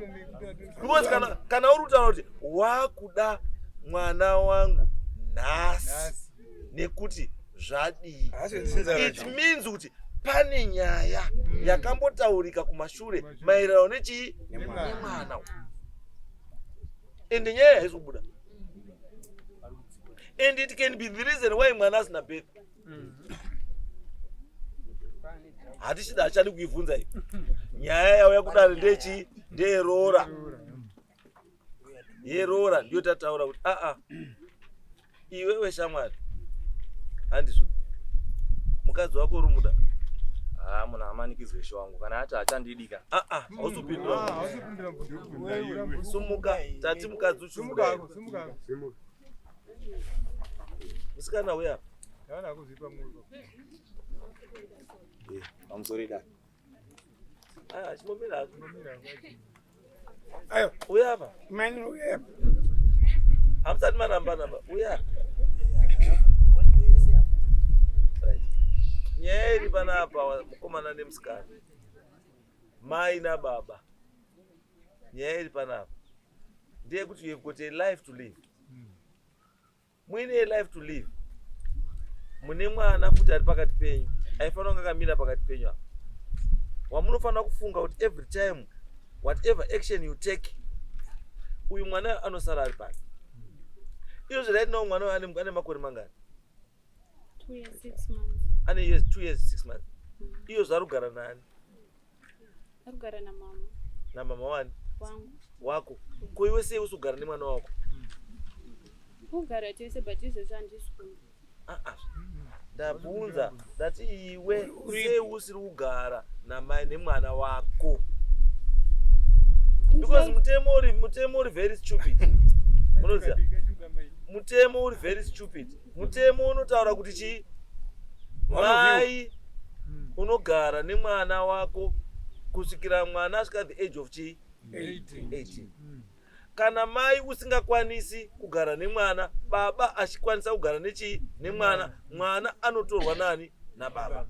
Because kana kana uri kutaura kuti wakuda mwana wangu nhasi nekuti zvadii. Haasi dzinza It racho. means kuti pane nyaya yakambotaurika kumashure maererano nechii nemwana uyu. Ende nyaya haisi kubuda. And it can be the reason why mwana asina birth. Hatichida hachadi kuibvunza iyi. Nyaya yauya kudare ndechii ndeyeroora. Yeroora ndiyo tataura kuti aa iwewe shamwari handizvo mukadzi wako uri muda Ah, munhu amanikidzwe ishe wangu kana ati achandidika. aa hausi kupindura sumuka tati mukadzi uchimuda musikana uya Eh, pamusoro dai. aya chimbomira hako Ayo, uya apa mani uya. hamusati maramba namba uya apa Right. Nyaya iri panapa mukomana nemusikana mai nababa nyaya iri panapa ndeyekuti you have got a life to live muine a life to live mune mwana futi ari pakati penyu aifanira kunge akamira pakati penyu apa wamunofanira kufunga kuti every time whatever action you take uyu mwana anosara ari paki izvozvi right now mwana uyu ane makore mangani 2 years 6 months. Ane years 2 years 6 months. Iyo zvaari kugara naani? Ari kugara namama Namama wani? wangu. Wako. Ko iwe sei usi kugara nemwana wako? Kugara tese but izvozvo handisi kumba. Ah, ah. Ndabvunza ndati iwe sei usiri kugara namai nemwana wako? Because mutemo uri very stupid. Munoziva? Mutemo uri very stupid. Mutemo unotaura kuti chii? Mai unogara nemwana wako kusvikira mwana asvika the age of chii? 18. Kana mai usingakwanisi kugara nemwana, baba achikwanisa kugara nechii? Nemwana. Mwana anotorwa nani? Nababa.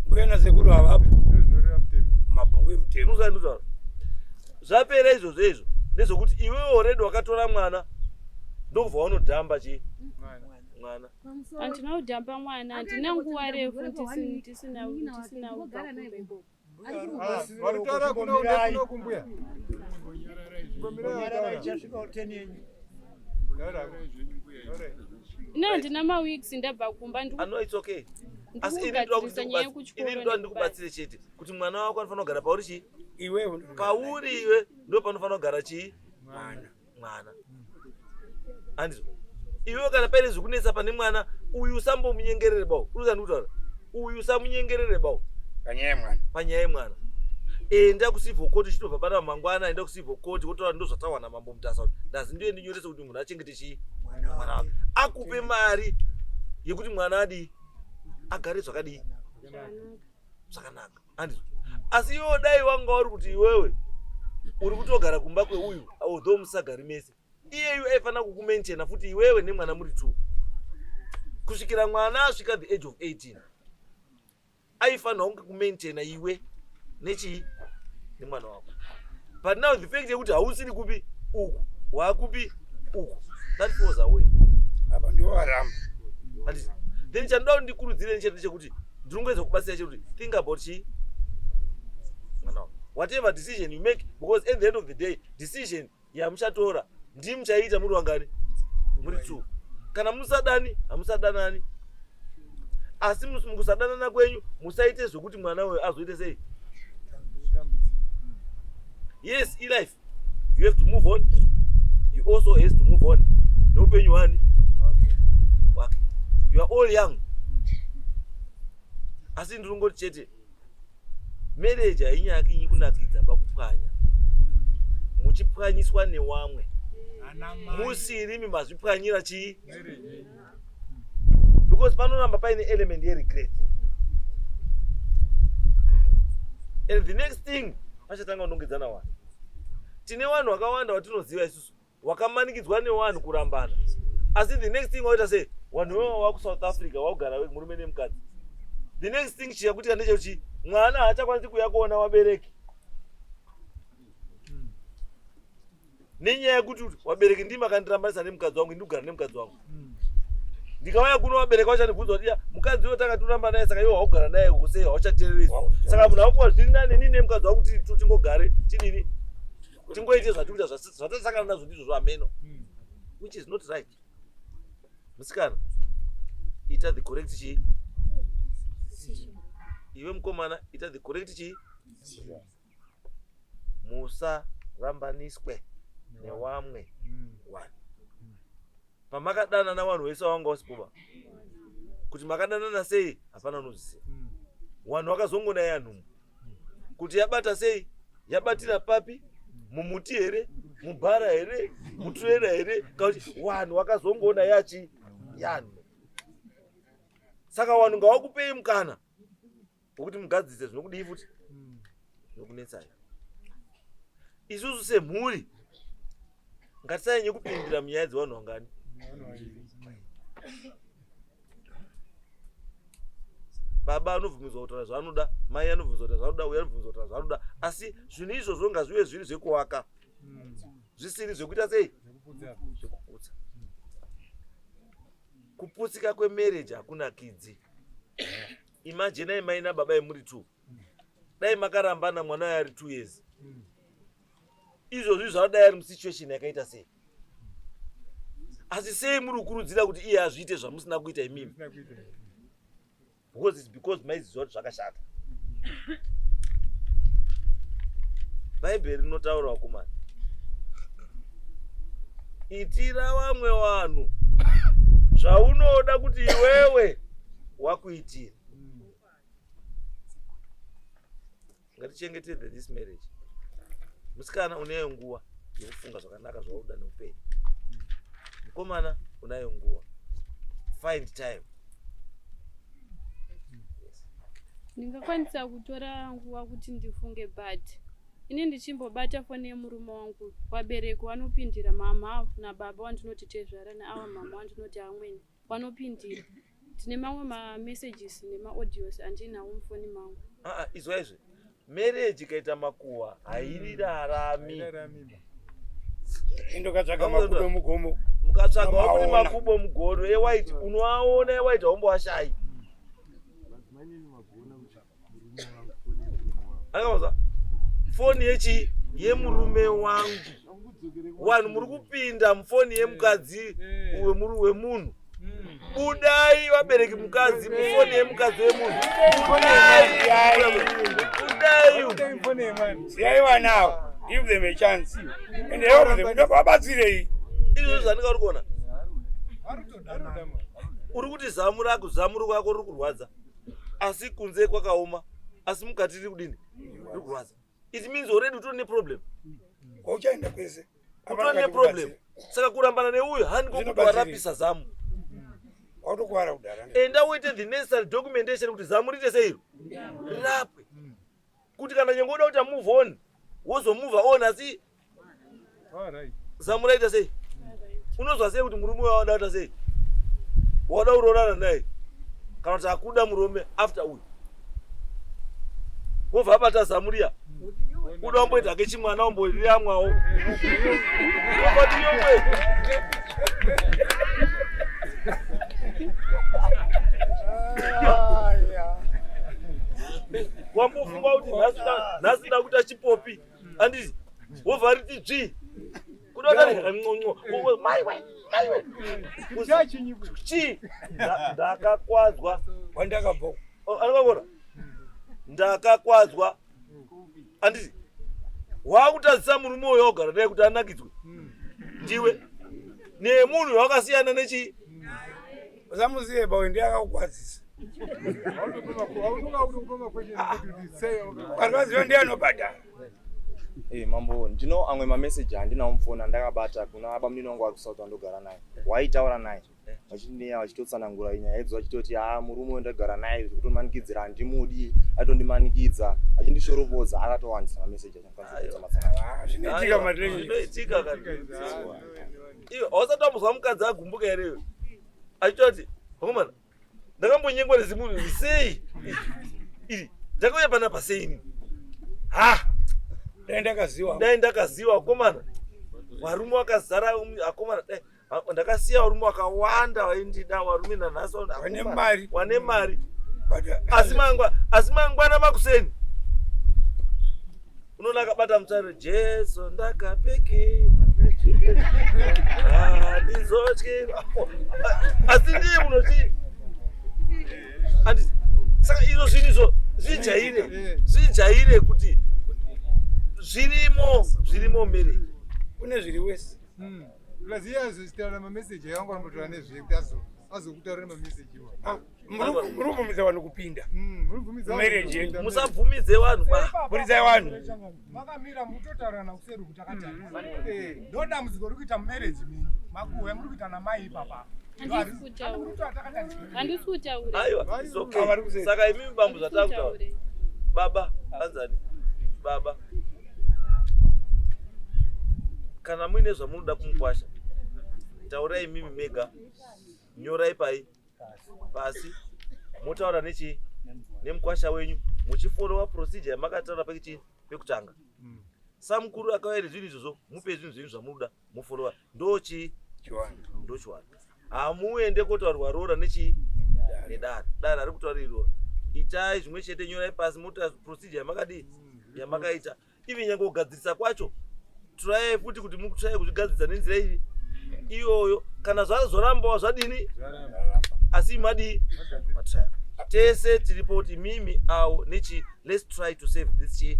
Mbuya nasekuru havapo. Mabhuku emutemo. Unozwa ndikutaura? Zvapera izvozvo izvo ndezvokuti iwewe already wakatora mwana ndokubva wanodhamba chii? Mwana. Handina kudhamba mwana, handina nguva refu ndisina kubva kumba ikoko. Varitaura kuno kumbuya. Ino handina maweeks ndabva kumba. Ano it's okay. Asi ini ndoda kuti Ndikugadzirisa nyaya ini yekuchikoro ndoda nekubasa. ndikubatsire chete kuti mwana wako anofanira kugara pauri chii? Iwewe Pauri iwe ndo panofanira kugara chii? mwana. Mwana. Handizvo. Iwewe kana paine zvikunetsa pane mwana uyu usambomunyengerere bawo. Unoziva ndikutaura? Uyu usamunyengerere bawo. Panyaya yemwana. Panyaya yemwana. Enda kucivil court uchitobva pana mangwana enda kucivil court wotaura ndo zvatawana mambo Mutasa kuti ndazi ndiye ndinyorese kuti munhu achengete chii mwana wake akupe mari yekuti mwana adii agare zvakadii zvakanaka handizvo. Asi iwewe dai wanga uri kuti iwewe Uri kutogara kumba kweuyu although musagari mese. Iyeyu aifanira kukumaintaina futi iwewe nemwana muri two. Kusvikira mwana asvika the age of 18. Aifanirwa kunge kumaintaina iwe nechii nemwana wako. But now the fact yekuti hausiri kupi uku waakupi uku that falls away. Apa ndiwo varamba. Handiti? Then chandoda kuti ndikurudzire chete chekuti ndinongoedza kubatsira chete kuti think about chii mwana wako. Whatever decision you make because at the end of the day decision yamuchatora ndimi muchaiita muri wangani muri two. Kana musadani hamusadanani asi mukusadanana kwenyu musaite zvekuti mwana uyo azoite sei. Yes, ilife you have to move on, you also has to move on neupenyu hwani wake. You are all young, asi ndinongoti chete marriage hainyakinyi kunakidza pakupwanya muchipwanyiswa newamwe musirimi mazvipwanyira chii, because panoramba paine element yeregret and the next thing pachatanga kunongedzana vanhu. Tine vanhu vakawanda watinoziva isusu wakamanikidzwa nevanhu kurambana, asi the next thing waita sei, vanhu ivavo vakuSouth Africa wakugara murume nemukadzi. The next thing chiyakuitika ndechekuti mwana haachakwanisi kuuya kuona vabereki nenyaya yekuti vabereki ndimi makandirambanisa nemukadzi wangu, ndikugara nemukadzi wangu. Ndikauya kuno vabereki vachandibvunza kuti ya mukadzi uyo takatoramba naye, saka iwe waugara naye kusei hauchateereresi. Saka munhu akuwa zviri nani nini nemukadzi wangu tingogare tidini tingoite zvatikuita zvatasangana nazvo ndizvo zvameno, which is not right. Musikana, ita the correct chii, iwe mukomana ita the correct chii, musarambaniswe newamwe vanhu. Pamakadanana vanhu vese vanga vasipoba kuti makadanana sei hapana unoziva. Vanhu vakazongona yanhumu kuti yabata sei, yabatira papi, mumuti here, mubhara here, muturera here, kana kuti vanhu vakazongoona yachi yanhu. Saka vanhu ngavakupei mukana wekuti mugadzise zvinokudii futi zvinokunetsai. Isusu semhuri ngatisanyanye kupindira munyaya dzevanhu vangani. Baba anobvumidzwa kutaura zvaanoda, mai anobvumidzwa kutaura zvaanoda, uyo anobvumidzwa kutaura zvaanoda, asi zvinhu izvozvo ngazvive zviri zvekuwaka, zvisiri zvekuita sei, zvekuputsa. Kuputsika kwemarriage hakunakidzi. Imaginai mai nababa emuri two, dai makarambana mwana uyo ari 2 years, izvozvi zvadai ari musituation yakaita sei? Asi sei muri kukurudzira kuti iye azviite zvamusina kuita imimi? Because it's because maiziva kuti zvakashata. Bhaibheri rinotaura vakomana, itira vamwe vanhu zvaunoda kuti iwewe wakuitira. Ngatichengetedze this marriage. Musikana uneyo nguva yekufunga zvakanaka zvaunoda neupenyu, mukomana unayo nguva, find time. Ndingakwanisa kutora nguva kuti ndifunge, but ini ndichimbobata foni yemurume wangu, vabereki vanopindira, mama nababa wandinoti tezvara neava mama wandinoti amwene vanopindira. Tine mamwe mamessages nemaaudios andinawo mufoni mangu. Aa, izwa izvi, marriage ikaita makuhwa hairirarami. Indokatsvaga makudo mugomo. Mukatsvaga wakuti makubo mugodo ewhite unoaona, ewhite haumboashayi. Akaza foni yechi yemurume wangu. Vanhu muri kupinda mufoni yemukadzi wemunhu, budai vabereki mukadzi mufoni yemukadzi wemunhu, budai budai. Siyai vanawo, give them a chance and help them. Vabatsirei. Izvozvo zvandinga uri kuona, uri kuti zamu rako, zamu rako riri kurwadza, asi kunze kwakaoma, asi mukati riri kudini, riri kurwadza. It means already utori neproblem. Kwauchaenda kwese. Utori neproblem, saka kurambana neuyu handiko kuti warapisa zamu. Watokwara kudhara. Enda uite the necessary documentation kuti zamu riite seiro rirapwe, kuti kana nyengo uda kuita move on. Wozomuvha on asi zamu raita sei? Unozwa sei kuti murume uyo wada kuita sei? Wada kuroorana naye kana kuti akuda murume after uyu wobva abata zamu riya uda wamboita hake chimwana wamboriyamwawo wobati yowe wambofunga kuti nhasi ndakuita chipopi anditi wobva riti dzvi kudaaiwe ndakakwadzwa wandakabva anokavona ndakakwadzwa anditi wakutadzisa murume uyo wagara naye kuti anakidzwe ndiwe nemunhu wakasiyana nechii usamuziye bawe ndiye akakukwadzisa Arwadziwa ndiye anobhadhara. Eh, mambo ndino amwe mameseji andinawo mufoni andakabata kuna bamunini wangu ari kusouth andogara naye waitaura naye vachindineya vachitotsanangura nyaya idzo vachitoti haa murume uyu ndagara naye zvekutomanikidzira handimudi atondimanikidza achindishoropodza akatowandisa mameseji achakwanisa matsanangura Zvinoitika marelationship. Zvinoitika kani. Iwe hausati wambozwa mukadzi agumbuka here iwe? Achitoti, vakomana, ndakambonyengwa nezimunhu iri sei? Iri ndakauya panapa sei ini? Ha! Dai ndakaziwa. Dai ndakaziwa akomana. Varume vakazara akomana dai ndakasiya varume wakawanda vaindida varume nanhasi Wane mari. Wane mari. But, Asi mangwa asi mangwana makuseni. Unoona akabata mutsvairo Jesu ndakapiki. Handizotyi. Asi ndiye munoti Andi saka izvo zvinhu izvo zvijaire zvijaire kuti zvirimo zvirimo mberi. Kune zviri wese. Plus iye azochitaura mameseji ayo angoramba nezvekuti azokutaurira mameseji iwayo. Ah, muri kubvumidza vanhu kupinda. Muri kubvumidza vanhu Marriage kupinda. Musabvumidze vanhu ba. Buritsai vanhu. Makamira mutotaurana kuseri kuti takatanga. Ndo dambudziko riri kuita mumarriage menyu. Makuhwa muri kuita namai ipapa. Handisi kutaura. Handisi kutaura. Aiwa, it's okay. Saka imimi bambo zvatakutaura. Baba, anzani. Baba. Kana muine zvamunoda kumukwasha, taurai imimi mega. Nyorai pai pasi motaura nechi nemukwasha wenyu muchifolowa procedure yamakataura pekichi pekutanga. Samukuru akauya nezvinhu izvozvo, mupe zvinhu zvenyu zvamunoda mofolowa. Ndochi ndochiwana. Hamuende kotaurirwa roora nechi nedare. Dare hari kutaurira roora. Itai zvimwe chete, nyorai pasi moita procedure yamakadii yamakaita. Even nyange kugadzirisa kwacho try futi kuti mutsvaye kuzvigadzirisa nenzira iyi iyoyo. Kana zvazorambawo zvadini asi madii matraya. Tese tiripo kuti mimi awo nechi let's try to save this chi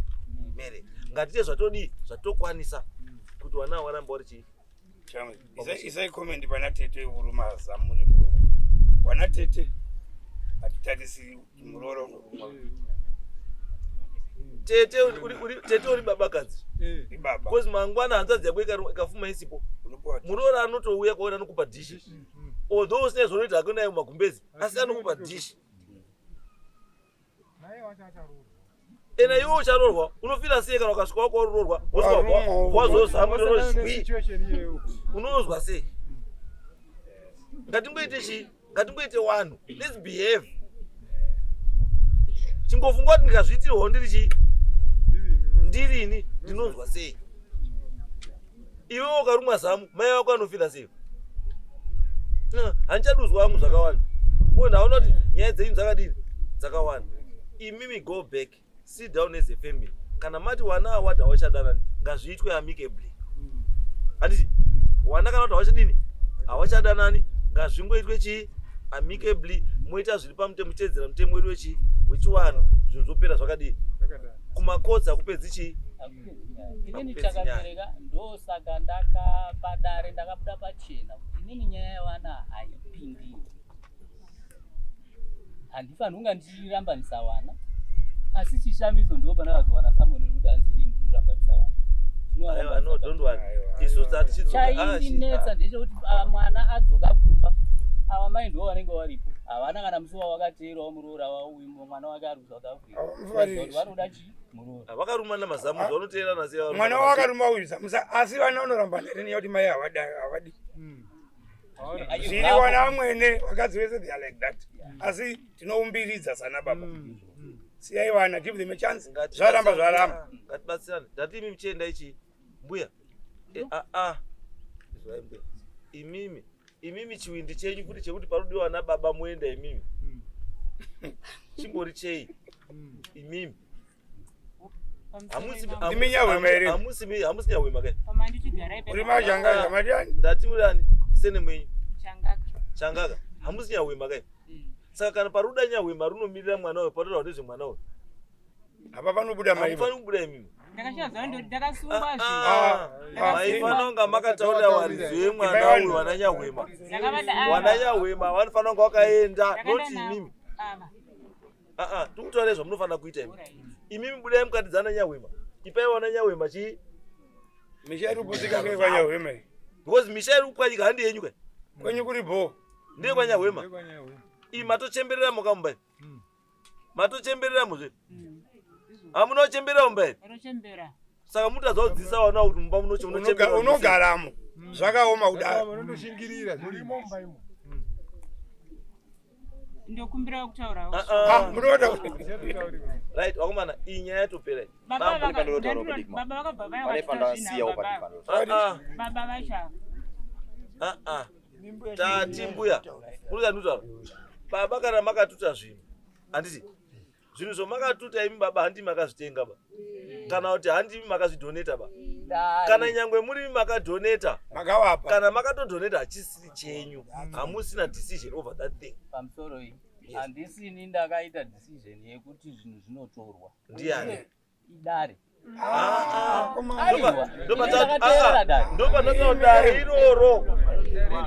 marriage. Ngatiite zvatodii zvatokwanisa kuti wana waramba wari chii. Isai comment pana tete kuruma zamu remuroora. Wana tete hatitarisi muroora unoruma. Tete tete uri babakadzi. Ibaba. Because mangwana hanzvadzi yako ikafuma isipo. Muroora anotouya kwauri anokupa dishi. Although usina zvaunoita hako naye mumagumbezi asi anokupa dishi. Ena iwe ucharoorwa unofira sei kana ukasvika wako waroorwa wazozama rinozwi unozwa sei? Ngatingoite chii? Ngatingoite wanhu. Let's behave. Chingofunga kuti ndikazviitirwawo ndiri chii? Ndirini ndinonzwa sei? Iwe ukarumwa zamu mai vako anofira sei? Handichaduzwa wangu zvakawanda. Uye ndaona kuti nyaya dzenyu dzakadini dzakawanda. Imimi go back, sit down as a family. Kana mati wana awati hawachadanani ngazviitwe amicably. Handiti wana kana kuti hawachadini hawachadanani ngazvingoitwe chii amicably, moita zviri pamutemo muchiteedzera mutemo wedu wechii wechiwanhu, zvinhu zvopera zvakadii. Kumakotsi hakupedzi chii Inini chakapereka ndosaka ndakapadare ndakabuda pachena kuti inini nyaya yavana haipindi. Handifaniri kunga ndichirambanisa vana, asi chishamiso ndo pandakazowana samoni rekuti hanzi inini ndinorambanisa vana. Aiwa, no, don't worry. Isusu hatichidzoka. Chaindinetsa ndechekuti mwana adzoka kumba ava mai ndo vanenge varipo. Havana kana musi wavakateerawo muroora wavo uyu, mwana wake ari kuSouth Africa. Havamufariri. Kuti vanoda chii muroora. Vakarumana mazamu, vanoteerana sei? Mwana wakaruma uyu zamusa, asi vana vanoramba here nekuti mai havadi zviri wana amwene. Vakadzi vese, they are like that, asi tinoumbiridza sana baba. Siyai vana, give them a chance. Zvaramba, zvaramba. Ngatibatsirane. Ndati imi muchienda ichi, mbuya. Aa, izwai mbuya, imimi chiwindi chenyu kuti chekuti parudiwa nababa muenda imimi chimbori chei imimi? Ndimi Nyahwema here? Hamusi Nyahwema kai? Uri Majangaka, madiani? Ndati murani sene mwenyu? Changaka. Changaka. Hamusi Nyahwema kai? Saka kana paruda Nyahwema runomirira mwana uyu, parotaura nezvemwana uyu. Apa panobuda mai. Hamufaniri kubuda imimi. Ndakashaziva ndoti ndakasungwa. Ah, maifanira kunga makataurira varidzi vemwana uyu, vana Nyahwema. Ndakavada ava. Vana Nyahwema vanofanira kunga vakaenda, noti imimi. Ava. Aa, tikutaura zvamunofanira kuita imi. Imimi budai mukati dzana Nyahwema, ipai vana Nyahwema chii. Misha iri kuputsika ngekwaNyahwema. Because misha iri kupwanyika handi yenyu kai. Kwenyu kuri bho. Ndiye kwaNyahwema. Iyi matochemberera mukamumba, matochemberera muzve, hamuna kuchemberera mumba here? Rochembera. Saka mutadza kudzidzisa vana kuti mumba munochemberera. Unogaramo zvakaoma kudaro. Unotoshingirira murimo mumba imo. Ndokumbirawo kutaurawo. Ah, munoda. Right, vakomana, iyi nyaya yatopera iyi. Baba. Pane pandinotaura kudiki, ma. Baba vakabva vaya Pane vachitaura pandasiyawo zvinhu pane baba. pandinotaura. Ah, Baba vacho ava. ah, ah. Tati mbuya, muri kutaura baba, kana makatuta zvinhu, handiti zvinhu zvamakatuta imi baba, handi makazvitenga ba, kana kuti handimi makazvidhoneta ba, kana nyangwe muri makadhoneta. Makavapa. Kana makatodhoneta, hachisiri chenyu, hamusina decision over that thing. Pamusoro iyi, handisini ndakaita decision yekuti zvinhu zvinotorwa. Ndiani? Idare. Ndopandataura dare iroro,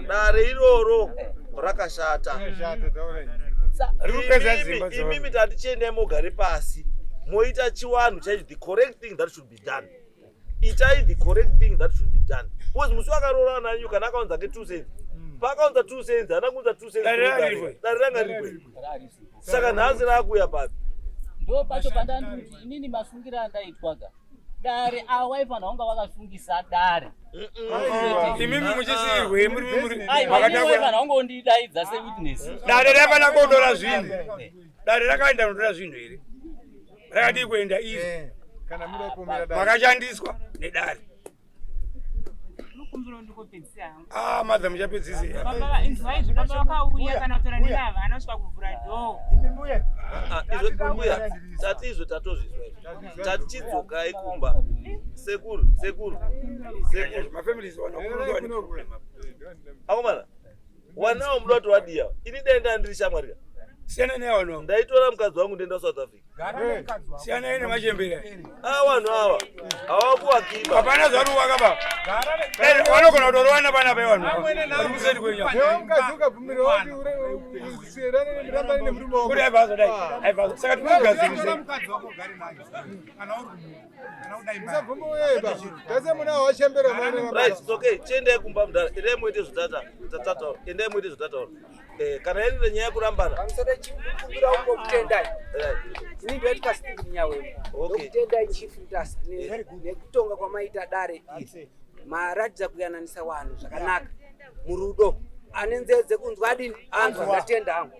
dare iroro rakashata. Riri kupedza dzimba dzevanhu. Imimi tati chiendai mogare pasi, moita chiwanhu chaicho, the correct thing that should be done. Itai the correct thing that should be done, because musi wakaroora nanyu, kana akaunza ke 2 cents, paakaunza 2 cents, haana kuunza 2 cents. Dare ranga riripo. Dare ranga riripo. Saka nhasi raakuuya papi? Ndo pacho pandandikuti inini masungiro andaitwaga dare, ava waifanira kunga vakasungisa dare. Imimi muchisiyirwei muri Aiwa, inini waifanira kunge undidaidza sewitness. Dare raifana kotora zvinhu. Dare rakaenda kunotora zvinhu here? Rakadii kuenda iri? Kana muda kupomera dare. Makashandiswa nedare. Ndokumbirawo ndikopedzisa hangu. Ah, madha, muchapedzise. Baba, inzwai, baba vakauya kana kutaura nenava, anosvika kuvhura dhoo. Imi mbuya. Ah, izvo mbuya, tati izvo tatozvizwa izvo. Tati chidzokai kumba, sekuru, sekuru, sekuru. Mafamilies vanokurudwa neproblem. Akomana, wanawo muda kuti wadiya. Ini dai ndandiri shamwari ka, Siyana nevanhu. Ndaitora mukadzi wangu, ndoenda South Africa. Siyana nemachembere. A, vanhu ava havakuwakiba. Hapana zvaruwaka ba. Vanogona kutorovana panapa ivanhu vari kuseri kwenyu. Newe mukadzi ukabvumirwa kuti usiyerane nerambane nemurume wako. Kuti aibva azodai, aibva saka tinogadzirise. Mukadzi wako ugare naye kana uri kumunhu kana udai. Usabvuma uyeba tase muna wachembera mwana. Right, it's okay. Chiendai kumba, mudhara. Endai muite zvatata tatataura, endai muite zvatataura. Kana iri nyaya yekurambana. Pamusoro, chikumbira kungokutendai. Ini ndoitwa Stephen Nyawemo. Ndokutendai, Chief Mutasa, nekutonga kwamaita dare iri. Maratidza kuyananisa vanhu zvakanaka murudo. Ane nzeve dzekunzwa adini? Anzwa. Ndatenda hangu.